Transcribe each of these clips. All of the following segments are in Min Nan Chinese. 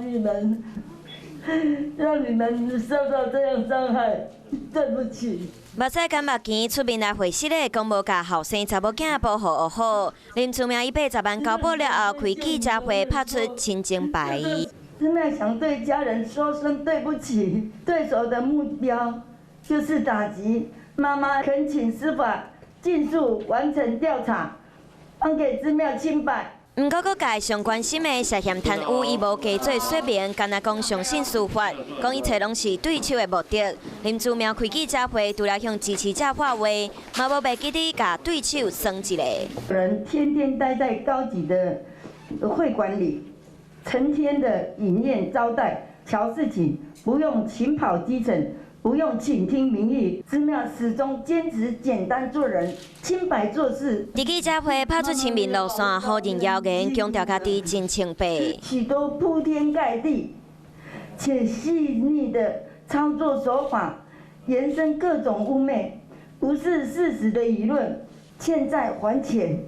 你們，讓你們受到這樣傷害，對不起。目屎干目墘出面來回釋的，講無共後生查某囝保護學好。林姿妙伊80萬交保了後，開記者會拍出親情牌。姿妙想對家人說聲對不起，對手的目標就是打擊媽媽，懇請司法盡速完成調查，還給姿妙清白。毋過各界上關心的涉嫌貪污，伊無加做說明，干焦講相信司法，講一切攏是對手的目的。林姿妙開記者會，除了向支持者喊話，嘛無袂記得共對手酸一下。人天天待在高級的會館裡，成天的飲宴招待，喬事情，不用勤跑基層，不用傾聽民意，姿妙始終堅持簡單做人，清白做事。佇記者會拍出親民路線，否認謠言，強調家己真清白。許多鋪天蓋地且細膩的操作手法，延伸各種污衊，不是事實的輿論。欠債還錢，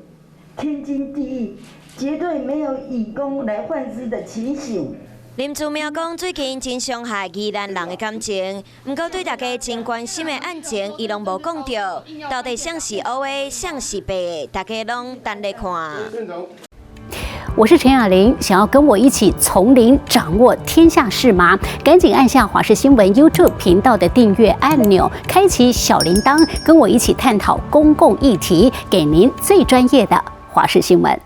天經地義，絕對沒有以公來換私的情形。林姿妙講，最近真傷害宜蘭人的感情，毋過對大家真關心的案情，伊攏無講著，到底啥是烏的，啥是白的，大家攏等咧看。我是陳雅玲，想要跟我一起從零掌握天下事嗎？趕緊按下華視新聞 YouTube 頻道的訂閱按鈕，開啟小鈴鐺，跟我一起探討公共議題，給您最專業的華視新聞。